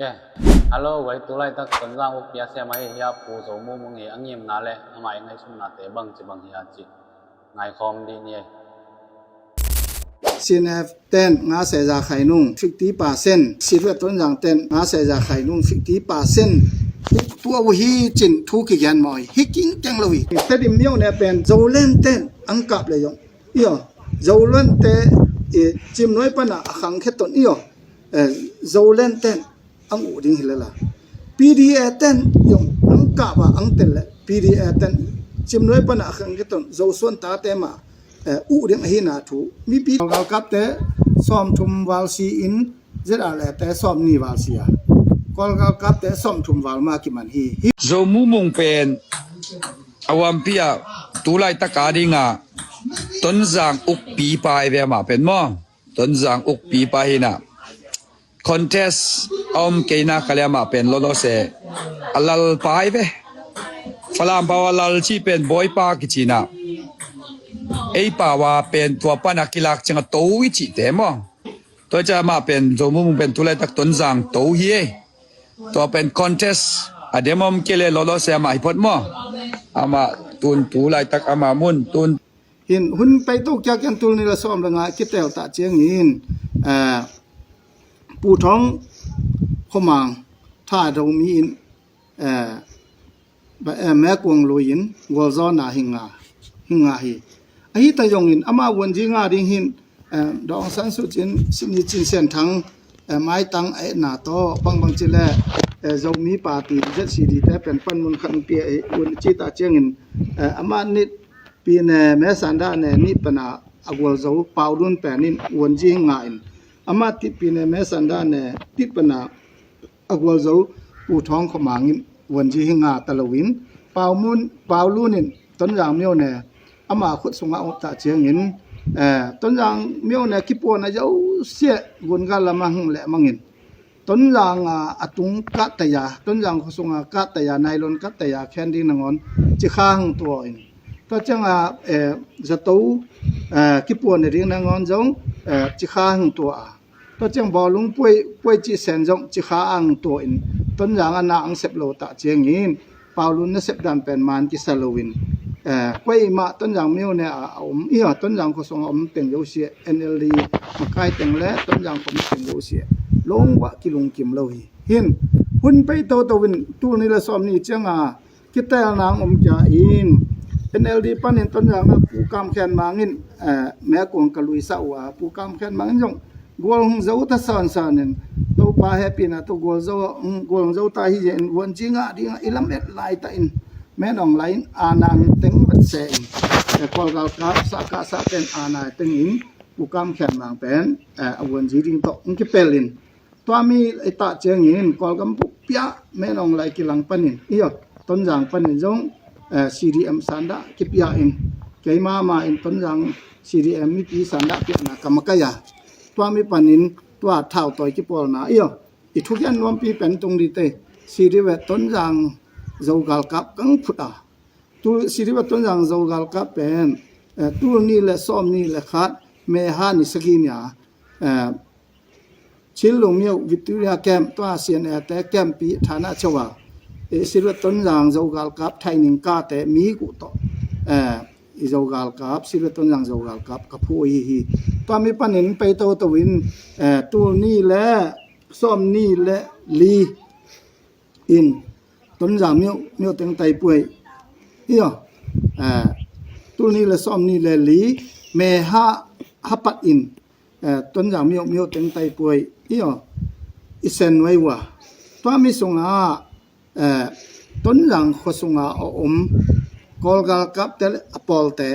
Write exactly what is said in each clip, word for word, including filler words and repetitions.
Hello guys, tulaitak Tonzang ukpi a sem ahi hi a Pu Zo Mung Mung hi. A ngimna le amah i ngaihsutnate bangci bang hi a cih ngaikhawm dih ni ei. CNF ten nga seh za khai nung fifty percent, Sivet Tonzang ten nga seh za khai nung fifty percent. Tua uh hi cin thu kigen maw hi, hi kingkeng lo hi. Tedim mio ne pen Zoland ten ang kap le zong, iyo, Zoland te, eh, Cimnuai pana a khangkhe ton, iyo, eh, Zoland ten ang uh ding hi lela. PDA ten zong ang kap a ang tel le PDA ten Cimnuai pana a khangkhe ton Zosuan tate mah, eh, uh ding ahina thu mipi. Kawlgalkapte sawmthum val si in, ZRA te sawmni val si a, Kawlgalkapte sawmthum val mah kiman hi. Hi Zo Mung Mung pen a uampi ah tulaitak a dinga Tonzang ukpi pa hi ve amah pen maw. Tonzang ukpi pa hi na, contest a om kei na ka le amah pen lolo se a lal pa hi ve. Falam pau a lal cih pen bawipa kici na, ei pau a pen tua pana kilak ciang a to i cihte maw. Tua ciang amah pen Zo Mung Mung pen tulaitak Tonzang to hi ei. Tua pen contest a dem om kei le lolo se amah hi phot maw. Amah tun tulaitak amah mun tun hin hun peito kiakian tul ni le sawm le nga kitel ta ciangin, eh, Pu Thawng Khua Mang Tha Do mi in, eh, ba, eh, Mekuang lui in gualzawhna hi nga, hi nga hi. Ahi ta zongin ama vuanzi nga ding hin, eh, Daw Aung San Suu Kyi, Sitni Cin Sian Thang, eh, maitang a etna tawh bangbang ci le, eh, Zomi Party, ZCD te pen panmun khat pia hi un ci ta ciangin, eh, ama nit pine me sanda ne nit pana a gualzo Pau Lun pen in vuanzi hi nga in, ama tit pine me sanda ne tit pana a gualzo Pu Thawng Khua Mang in vuanzi hi nga ta lo in, Pau Mun, Pau Lun in Tonzang mio ne ama khut sungah om ta ciangin, eh, Tonzang mio ne kipuan a zo sia gun gal lama hung le mangin Tonzang a, a tung kat taya, Tonzang khua sunga kat taya, nylon kat taya khen ding nangawn cikha hung tua in. Tua cianga, eh, zato, eh, kipuan ding nangawn zong, eh, cikha hung tua a. Tua ciang bawlung puai, puai cih sen zong cikha ang tua in Tonzang a na ang sep lo ta ciangin Pau Lun nasep dan pen man kisa lo in, eh, kuai mah Tonzang mio ne a, a om, ia, Tonzang khua sunga om teng zo sia, NLD makai teng le Tonzang khua om teng zo sia. Longwah kilungkim lo hi. Hin, hun pei toto in tul ni le sawm ni cianga, kitelna ang om kia in, NLD panin Tonzang a Pu Kam Khen Mang in, eh, Mekuang ka luisa uh a, Pu Kam Khen Mang in zong, gual hung zo ta sansan in, Topa hehpihna tawh gual zo, gual hung zo ta hi zia in, vuanzi ngah dingah i lam et lai ta in, Min Aung Hlaing in ana teng vat se in, eh, Kawlgalkap, Sakasa ten ana teng in, Pu Kam Khen Mang pen, eh, a vuanzi ding tawh hung kipel in, tua mi i tah ciangin Kawlgam buk piah Min Aung Hlaing kilang panin, iyo, Tonzang panin zong, eh, CDM sandah kipia in, keima ma in Tonzang CDM mipi sandah piahna ka makai a. Tua mi panin tua thautawi kipawlna, iyo, i thukian nuampi pen tung dite, Sidivet Tonzang Zogalkap kang phut a. Tu Sidivet Tonzang Zogalkap pen, eh, tul ni le sawm ni le khat, May ha ni sagih ni a, eh, Chin Lung Myo Victoria Camp, tua CNA te camp pi thana chau a, eh, Sidivet Tonzang Zogalkap training kate mi kuh tawh, eh, i Zogalkap, Sidivet Tonzang Zogalkap ka phu hi hi. Tua mi panin pei toto in, eh, tul ni le sawm ni le li in Tonzang Myo, Myo Teng Taipuai, iyo, eh, tul ni le sawm ni le li, May ha, ha pat in, eh, Tonzang Myo, Myo Teng Taipuai, iyo, i sen nuai ua. Tua mi sunga, eh, Tonzang khua sunga a om Kawlgalkapte le a pawlte,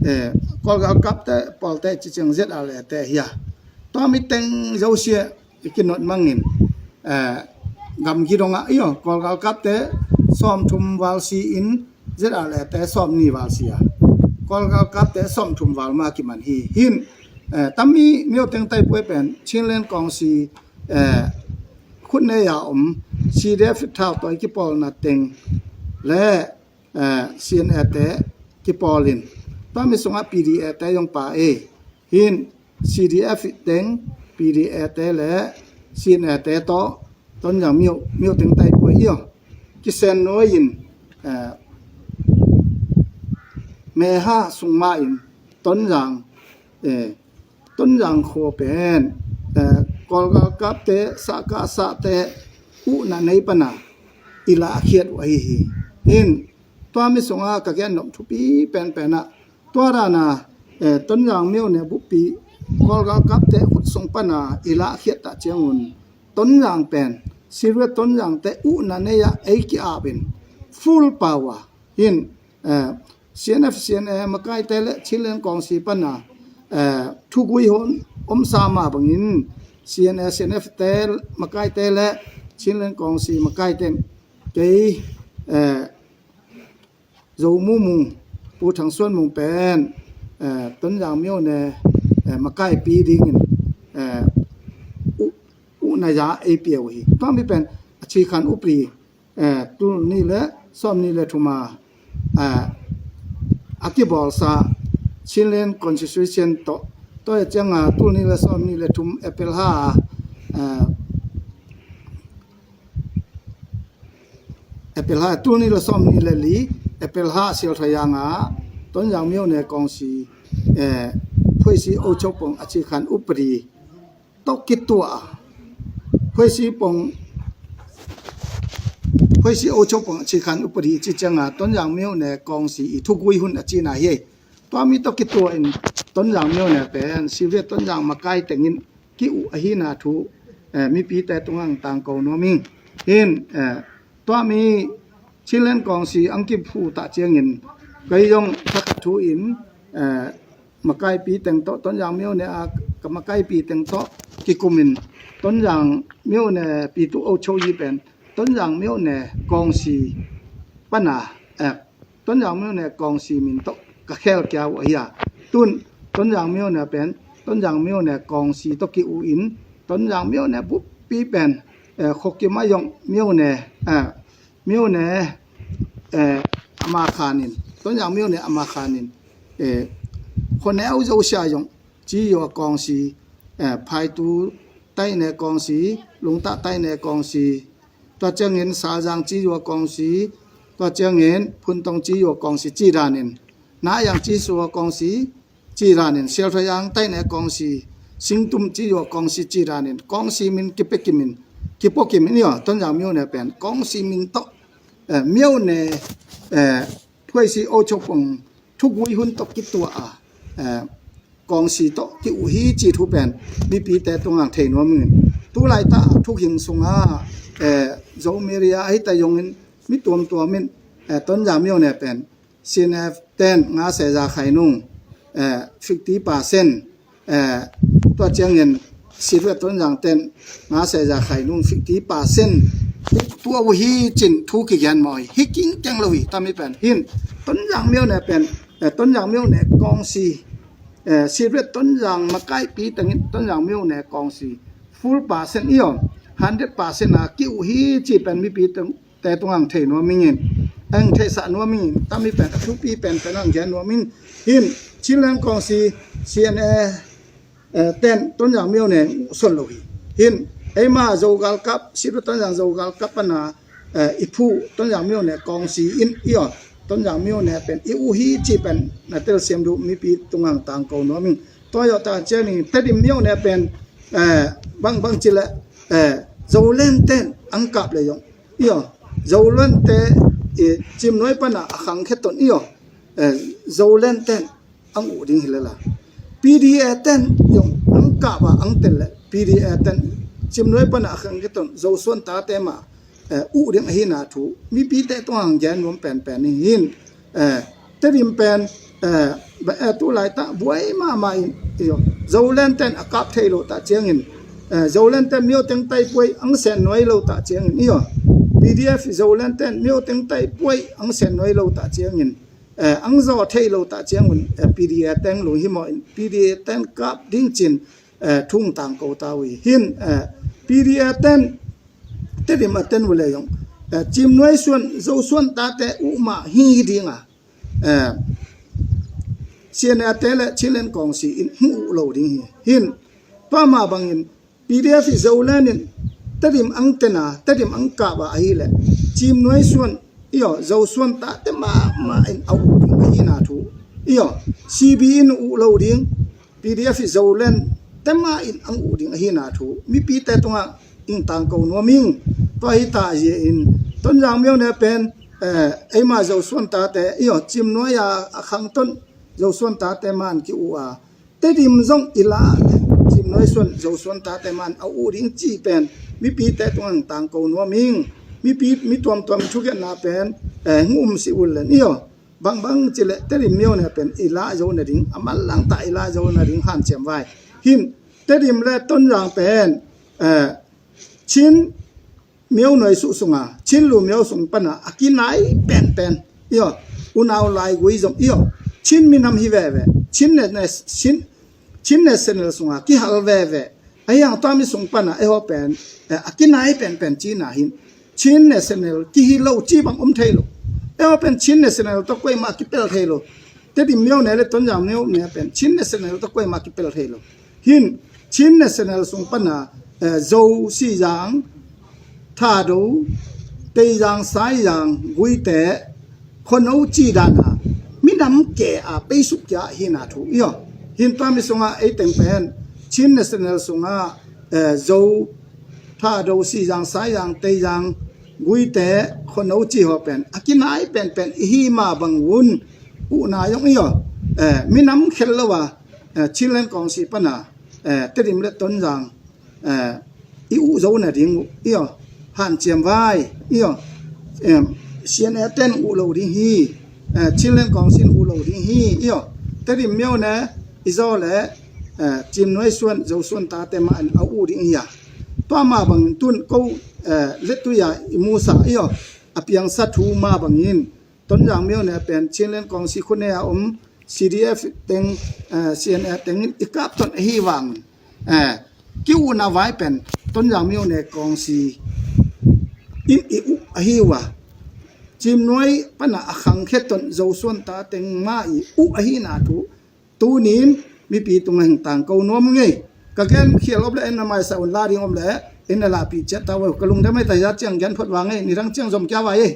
eh, Kawlgalkapte pawlte ciciang ZRA te hi a. Tua mi teng zosia i kinot mangin, eh, gamgi dongah, iyo, Kawlgalkapte sawmthum val si in, ZRA te sawmni val si a, Kawlgalkapte sawmthum val ma kiman hi. Hin, eh, tami Myo Teng Taipuai pen Chinland Council, eh, khut nei a om, CDF thautawi kipawlna teng le, eh, CNA te kipawl in, tua mi sungah PDA te zong pa e. Hin CDF teng, PDA te le CNA te tawh Tonzang myo, myo teng taipuai i aw. Kisen nuai in, eh, meha sung ma in Tonzang, eh, Tonzang khua pen, eh, Kawl galkapte, Sahka sahte, uhna nei pana i lahkhiat uh ahi hi. Hin, tua mi sunga ka gen nop thupi penpen ah, tua dana, eh, Tonzang myo ne buppi, Kawl galkapte khut sung pana i lahkhiat ta ciangun, Tonzang pen, Silhouette Tonzangte uhna nei ah ei ki-ap in, full power. Hin, eh, C N F, C N A makaite le Chinland Kawngsi pana, eh, thugui hun om sa ma bangin C N A, C N F te makaite le Chinland Kawngsi makaite kei, eh, Zo Mu Mung, Pu Thang Suan Mung pen, eh, Tonzang myo ne, eh, makaipi dingin, eh, uh, uhna za ei pia uh hi. Tua mi pen a cikhan upri, eh, tul ni le sawm ni le thum a, eh, a kibawlsa Chinland Constitution tawh, tua cianga tul ni le sawm ni le thum April ha, eh, April ha, tul ni le sawm ni le li April ha Sialthawiang a Tonzang myo ne kawngsi, eh, Phuaisi Ochopong a cikhan upri tawh kituah a, Phuaisi Pong, Phuaisi Ochopong a cikhan upadi ci cianga Tonzang myo ne kawngsi i thugui hun a cina hi. Tua mi tawh kituah in Tonzang myo ne pen Silhouette Tonzang makai tengin ki-uh ahina thu, eh, mipite tungah tangko nuam ing. Hin, eh, tua mi Chinland Kawngsi ang kiphu ta ciangin kei zong thakhat thu in, eh, makaipi teng tawh, Tonzang myo ne a ka makaipi teng tawh kikumin Tonzang myo ne pitu ocho yi pen Tonzang myo ne kawngsi pana, eh, Tonzang myo ne kawngsi min tawh ka khel kia uh ahi a. Tun Tonzang myo ne pen Tonzang myo ne kawngsi tawh ki-uh in Tonzang myo ne buppi pen, eh, Khokima yong myo ne, eh, myo ne, eh, ama khanin, Tonzang myo ne ama khanin, eh, khoneu zosia zong ci yua kawngsi, eh, Phaitu taine kawngsi, Lungtah taine kawngsi, tua ciangin Salzang ci yua kawngsi, tua ciangin Phuntong ci yua kawngsi ci danin, Nayang ci sua kawngsi, ci danin, Sialthawiang taine kawngsi, Singtum ci yua kawngsi ci danin, kawngsi min kipekimin, kipokimin i aw, Tonzang myo ne pen kawngsi min tawh, eh, myo ne, eh, Phuaisi Ochopong thugui hun tawh kituah a, eh, kawngsi tawh ki-uh hi ci thu pen mipite tungah thei nuam ing. Tulaitah thukhing sungah, eh, Zo media ahi ta zongin mi tuamtuam in, eh, Tonzang myo ne pen C N F ten nga se za khai nung, eh, fifty percent, eh, tua ciangin Silhouette Tonzang ten nga se za khai nung fifty percent tua uh hi cin thu kigen maw hi, hi kingkeng lo hi, tami pen hin Tonzang myo ne pen, eh, Tonzang myo ne kawngsi, eh, Silhouette Tonzang makaipi tengin Tonzang myo ne kawngsi full percent i aw, hundred percent a ki-uh hi ci pen mipi teng te tungah thei nuam ing in, ang theisah nuam ing in, tami pen a thupi penpen ang gen nuam ing. Hin Chinland Kawngsi C N A, eh, ten Tonzang myo ne son lo hi. Hin eima Zo galkap, Silhouette Tonzang Zo galkap pana, eh, i phu Tonzang myo ne kawngsi in i aw, Tonzang myo ne pen i uh hi ci pen na telsiam duh mipi tungah tangko nuam ing. Tua zawh ta ciangin Tedim myo ne pen, eh, bang bang ci le, eh, Zoland ten ang kap le zong i aw, Zoland te, eh, Cimnuai pana a khangkhia ton i aw, eh, Zoland ten ang uh ding hi le la. P D A ten zong ang kap a ang tel le P D A ten Cimnuai pana a khangkhia ton Zosuan tate mah, eh, uh ding ahina thu mipite tungah gen nuam penpen hi. Hin, eh, Tedim pen, eh, ba, eh, tulaitah buai mahmah in i aw, Zoland ten a kap thei lo ta ciangin, eh, Zoland ten myo teng taipuai ang sen nuai lo ta ciangin i aw, P D F Zoland ten myo teng taipuai ang sen nuai lo ta ciangin, eh, ang zaw thei lo ta ciangun, eh, P D A ten lunghimawh in P D A ten kap ding cin, eh, thu tangko ta uh hi. Hin, eh, P D A ten Tedim a ten uh le zong, eh, Cimnuai suan Zosuan tate uh mah hi ding a, eh, C N A te le Chinland Kawngsi in hong uh lo ding hi. Hin tua mah bangin P D F i Zoland in Tedim ang tena, Tedim ang kap a ahileh Cimnuai suan, i aw, Zo suan tate mahmah in a uh ding ahina thu, i aw, C B in uh lo ding, P D F i Zoland te mah in ang uh ding ahina thu mipite tungah ing tangko nuam ing. Tua hi ta zia in Tonzang Myo ne pen, eh, eima Zo suan tate, i aw, Cimnuai a a khangton Zo suan tate man ki uh a, Tedim zong i la le Cimnuai suan Zo suan tate man a uh ding ci pen mipite tungah ing tangko nuam ing. Mipi, mi tuamtuam thukhenna pen, eh, hong um si uh len, i aw. Bangbang cileh Tedim Myo ne pen i la zo nading, a manlang ta i la zo nading hanciam vai. Hin Tedim le Tonzang pen, eh, Chin Myo nuai suh sunga, Chin Lu Myo sung pana a kinai penpen, i aw, unau laigui zong, i aw, Chin minam hi veve, Chin ne, ne, Chin, Chin National sunga kihal veve. Ahi hang tua mi sung pana eiho pen, eh, a kinai penpen cina hin Chin National kihi lo ci bang om thei lo. Eiho pen Chin National tawh kuaima kipel thei lo. Tedim Myo ne le Tonzang Myo ne pen Chin National tawh kuaima kipel thei lo. Hin Chin National sung pana, eh, Zo, Sizang, Thado, Teizang, Saizang, Guite, Khuano ci dana minam ke a peisuk kia hina thu, i aw. Hin tua mi sunga ei teng pen Chin National sunga, eh, Zo, Thado, Sizang, Saizang, Teizang, Guite, Khuano ci ho pen a kinai penpen i hi ma bang un, uh na zong, i aw, eh, minam khel lo a, eh, Chinland Council pana, eh, Tedim le Tonzang, eh, i uh zo nading uh, i aw, hanciam vai, i aw, em, C N A ten uh lo ding hi, eh, Chinland Council uh lo ding hi, i aw, Tedim Myo ne i zaw le, eh, Cimnuai suan Zo suan tate mah in a uh ding hi a. Tua mah bangin tun ko, eh, lettui a i musa, i aw, a piangsa thu mah bangin Tonzang Myo ne pen Chinland Council khunei a om C D F teng, eh, C N A teng in i kapton ahi vang, eh, ki uh na vai pen Tonzang Myo ne Council in i uh ahi uh a, Cimnuai pana a khangkhe ton Zo suan ta teng mah i uh ahina thu tunin mipi tungah hing tangko nuam ngei. Ka gen khial om le en na maisa un, la ding om le en na lahpih ciat ta uh. Ka lungdam ei, ta zat ciang gen phot vang ei, nidang ciang zom kia vai ei.